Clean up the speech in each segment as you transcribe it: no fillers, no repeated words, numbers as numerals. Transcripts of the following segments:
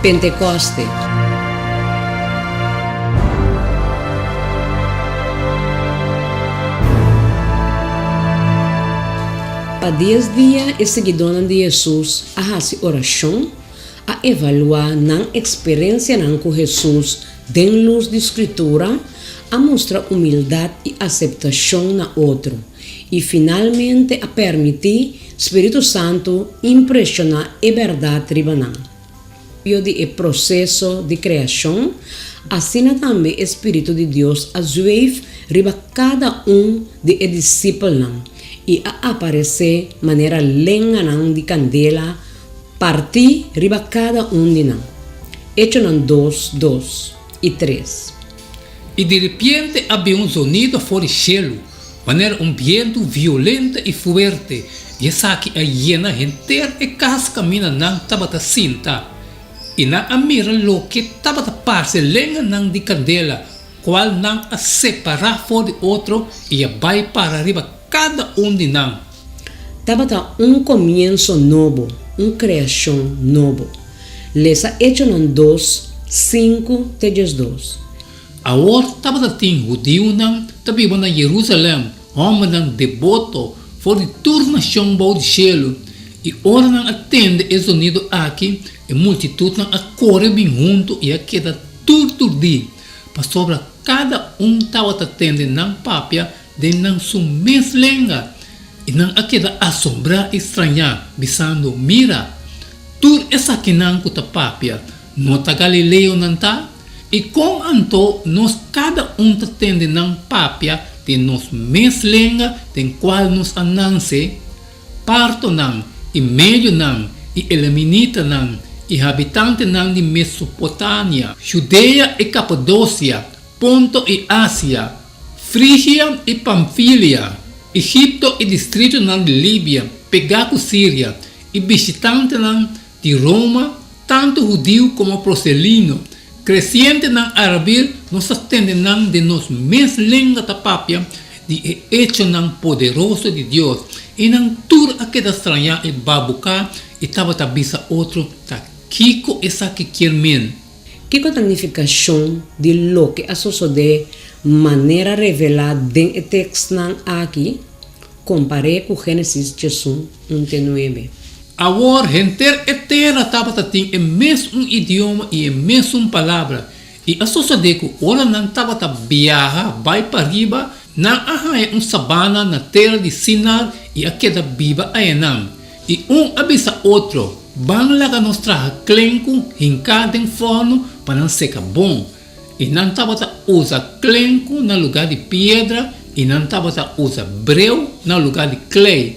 Pentekoste. Pa dies dia e siguidónan di Hesus a hasi orashon, a evaluá nan eksperensianan ku Hesus den lus di Skritura, a mustra humildat i aseptashon na otro, i finalmente a permití Spiritu Santu impreshoná e bèrdat riba nan. Pio di e proseso di kreashon, asina tambe e Spiritu di Dios a zweef riba kada un di e disipelnan i a aparesé manera lenganan di kandela partí riba kada un di nan. Echonan dos, dos i tres. I diripiente a bin un zonido for di shelu, manera un bientu violento i fuerte, i esaki a yena henter e kas kaminda nan tabata sinta. I nan a mira loke tabata parse lenganan di kandela, kual nan a separá for di otro i a bai para riba kada un di nan. Tabata un komienso nobo, un kreashon nobo. Lesa Echonan dos, sinku te diesdos. Awor tabata tin hudiunan ta biba na Jerusalèm, hòmbernan deboto for di tur nashon bou di shelu. I ora nan a tende e zonido aki, e multitutnan a kore bin huntu i a keda tur turdí, pasobra kada un tabata tende nan papia den nan su mes lenga, i nan a keda asombrá i strañá, bisando, Mira, tur esakinan ku ta papia, no ta galileonan ta? I kon anto nos kada un ta tende nan papia den nos mes lenga den kual nos a nanse? Partonan, i medionan, i elaminitanan, i habitantenan di Mesopotania, Judea i Kapadosia, Ponto i Asia, Frigia i Pamfilia, Egipto i distritonan di Libia pegá ku Siria, i bishitantenan di Roma, tantu hudiu komo proselino, kresientenan arabil, nos ta tende nan den nos mes lenga ta papia di e echonan poderoso di Dios. I nan tur a keda strañá i babuká i tabata bisa otro, Ta kiko esaki kier men? Kiko ta nifikashon di loke a sosodé manera revelá den e tekstnan aki? Kompar'é ku Génesis 11, un te nuebe. Awor henter e tera tabata tin e mes un idioma i e mesun palabra. I a sosodé ku ora nan tabata biaha bai pariba, nan a haña un sabana na tera di Sinar i a keda biba ayanan. I un a bisa otro, Ban laga nos traha klenku hinká den fòrnu pa nan seka bon. I nan tabata usa klenku na lugá di piedra i nan tabata usa breu na lugá di klei.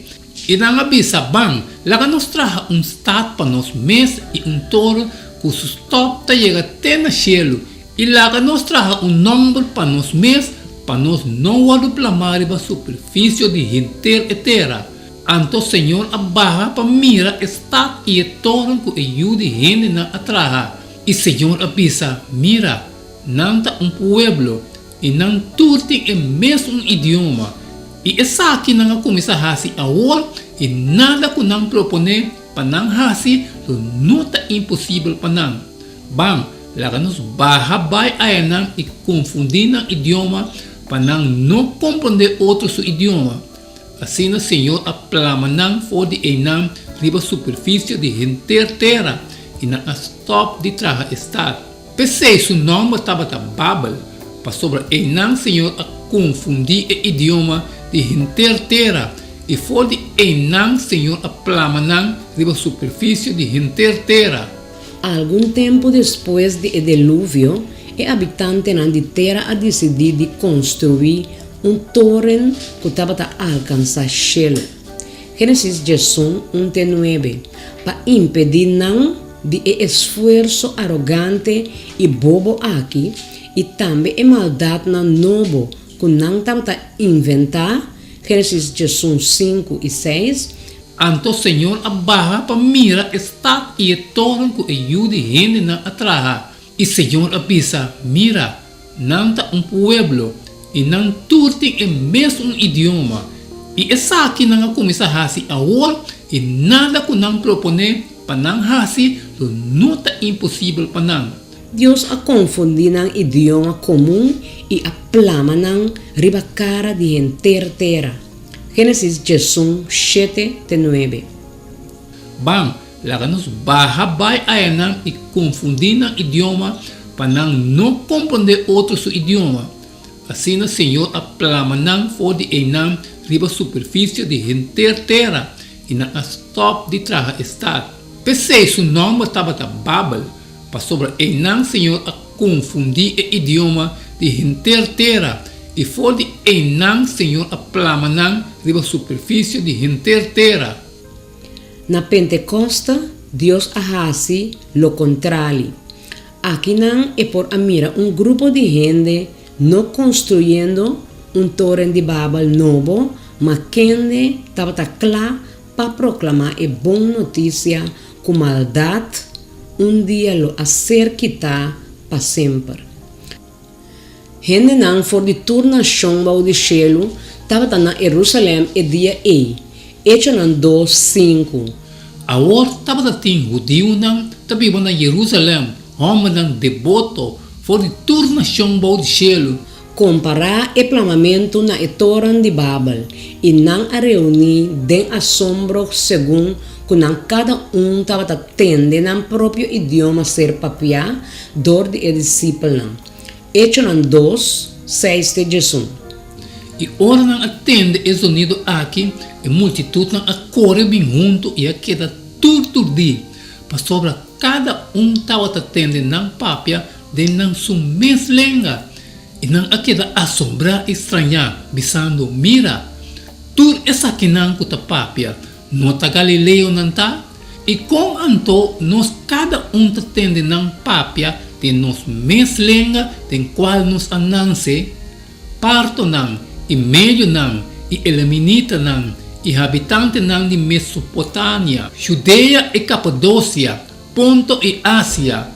I nan a bisa, Ban, laga nos traha un stat pa nos mes i un toren ku su stòp ta yega te na shelu, i laga nos traha un nòmber pa nos mes pa nos no wòrdu plamá riba superfisio di henter e tera. Anto Señor a baha pa mira e stat i e toren ku e yu di hendenan a traha. I Señor a bisa, Mira, nan ta un pueblo, i nan tur tin e mesun idioma. I esaki nan a kuminsá hasi awor, i nada ku nan proponé pa nan hasi lo no ta imposibel pa nan. Ban, laga nos baha bai ayanan i konfundí nan idioma pa nan no komprondé otro su idioma. Asina Señor a plama nan for di einan riba superfisio di henter tera, i nan a stòp di traha e stat. P'esei su nòmber tabata Babel, pasobra einan Señor a konfundí e idioma di henter tera, i for di einan Señor a plama nan riba superfisio di henter tera. Algun tempu despues di e Deluvio, e abitantenan di tera a disidí di konstruí un toren ku tabata alkansá shelu. Génesis 11, un te nuebe, Pa impedí nan di e esfuerso arogante i bobo aki i tambe e maldatnan nobo ku nan tabata inventá, Génesis 11, sinku i seis, Anto Señor a baha pa mira e stat i e toren ku e yu di hendenan a traha. I Señor a bisa, Mira, nan ta un pueblo, i nan tur tin e mesun idioma. I esaki nan a kuminsá hasi awor, i nada ku nan proponé. pa nan hasi lo no ta imposibel pa nan. Dios a konfundí nan idioma komun i a plama nan riba kara di henter tera. Génesis 11, shete te nuebe. Ban, laga nos baha bai ayanan i konfundí nan idioma pa nan no komprondé otro su idioma. Asina Señor a plama nan for di einan riba superfisio di henter tera, i nan a stòp di traha e stat. P'esei su nòmber tabata Babel, pasobra einan Señor a konfundí e idioma di henter tera, i for di einan Señor a plama nan riba superfisio di henter tera. Na Pentekòste, Dios a hasi lo kontrali. Akinan e por a mira un grupo di hende no konstruyendo un Toren di Babel nobo, ma kende tabata kla pa proklamá e bon notisia ku maldat un dia lo a ser kitá pa semper. Hendenan for di tur nashon bou di shelu tabata na Herusalèm e dia ei. Echonan dos, sinku. Awor tabata tin hudiunan ta biba na Herusalèm, hòmbernan deboto for di tur nashon bou di shelu. Kompará e plamamentu na e toren di Babel, i nan a reuní den asombro segun ku nan kada un tabata tende nan propio idioma ser papiá dor di e disipelnan. Echonan dos, seis te 11. I ora nan a tende e zonido aki, e multitutnan a kore bin huntu i a keda tur turdí, pasobra kada un tabata tende nan papia den nan su mes lenga. I nan a keda asombrá i strañá, bisando, Mira, tur esakinan ku ta papia, no ta galileonan ta? I kon anto nos kada un ta tende nan papia den nos mes lenga den kual nos a nanse? Partonan i medionan i elaminitanan i habitantenan di Mesopotania, Judea i Kapadosia, Ponto i Asia,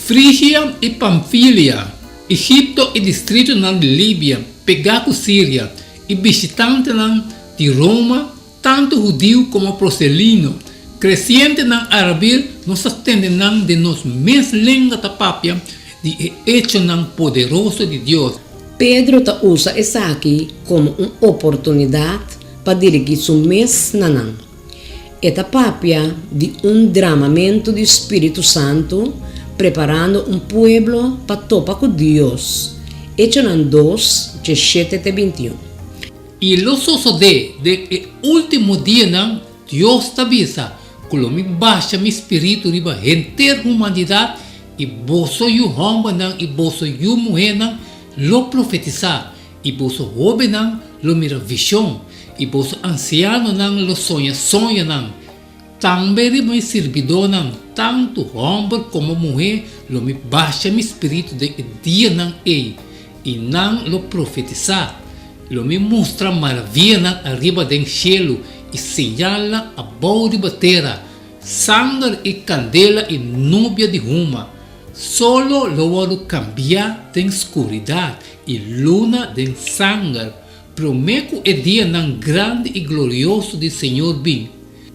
Frigia i Pamfilia, Egipto i distritonan di Libia pegá ku Siria, i bishitantenan di Roma, Tantu hudiu komo proselino, kresientenan arabil nos ta tende nan den nos mes lenga ta papia di e echonan poderoso di Dios. Pedro ta usa esaki komo un oportunidat pa dirigí su mes na nan. E ta papia di un dramamentu di spiritu santu preparando un pueblo pa topa ku Dios, Echonan dos, 17 te 21. I lo sosodé den e último dianan, Dios ta bisa, ku lo mi basha mi spiritu riba henter humanidat, i boso yu hòmbernan i boso yu muhénan lo profetisá, i boso hóbennan lo mira vishon, i boso ansianonan lo soña soñonan. Tambe riba mi sirbidónan, tantu hòmber komo muhé, lo mi basha mi spiritu den e dianan ei, i nan lo profetisá. Lo mi mustra maravianan ariba den shelu i señalnan abou riba tera, sanger i kandela i nubia di huma. Solo lo wòrdu kambiá den skuridat i luna den sanger, promé ku e dianan grandi i glorioso di Señor bin.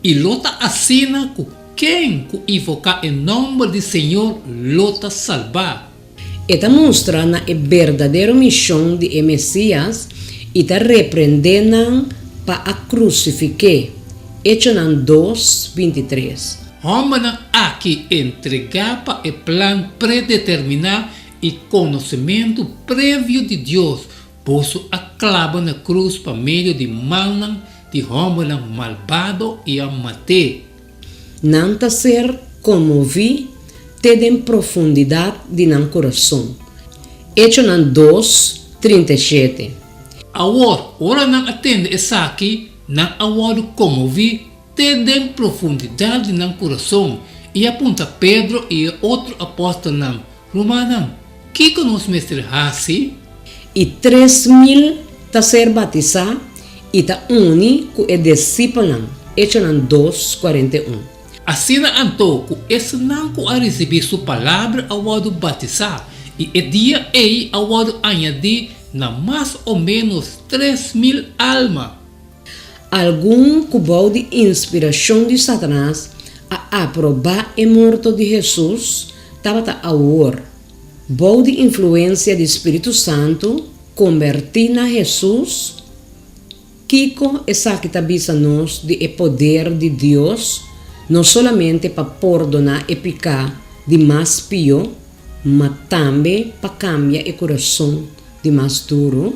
I lo ta asina ku ken ku invoká e nòmber di Señor lo ta salbá. E ta mustra na e berdadero mishon di e Mesias i ta reprendé nan pa a krusifik'é, Echonan dos, 23. Hòmbernan aki entregá pa e plan predeterminá i konosementu previo di Dios, boso a klaba na krus pa medio di mannan di hòmbernan malbado i a mat'é. Nan ta ser konmoví te den profundidat di nan kurason. Echonan dos, 37. Awor, ora nan a tende esaki, nan a wòrdu konmoví te den profundidat di nan kurason i a puntra Pedro i e otro apòstelnan, Rumannan, kiko nos mester hasi? I 3000 ta ser batisá i ta uni ku e disipelnan, Echonan dos, 41. Asina anto ku esnan ku a risibí su palabra a wòrdu batisá, i e dia ei a wòrdu añadí na mas o ménos 3000 alma. Algun ku bou di inspirashon di Satanas a. a aprobá e morto di Hesus tabata awor, bou di influensia di spiritu santu, kombertí na Hesus? Kiko esaki ta bisa nos di e poder di Dios no solamente pa pordoná e piká di mas pió, ma tambe pa kambia e kurason di mas duru?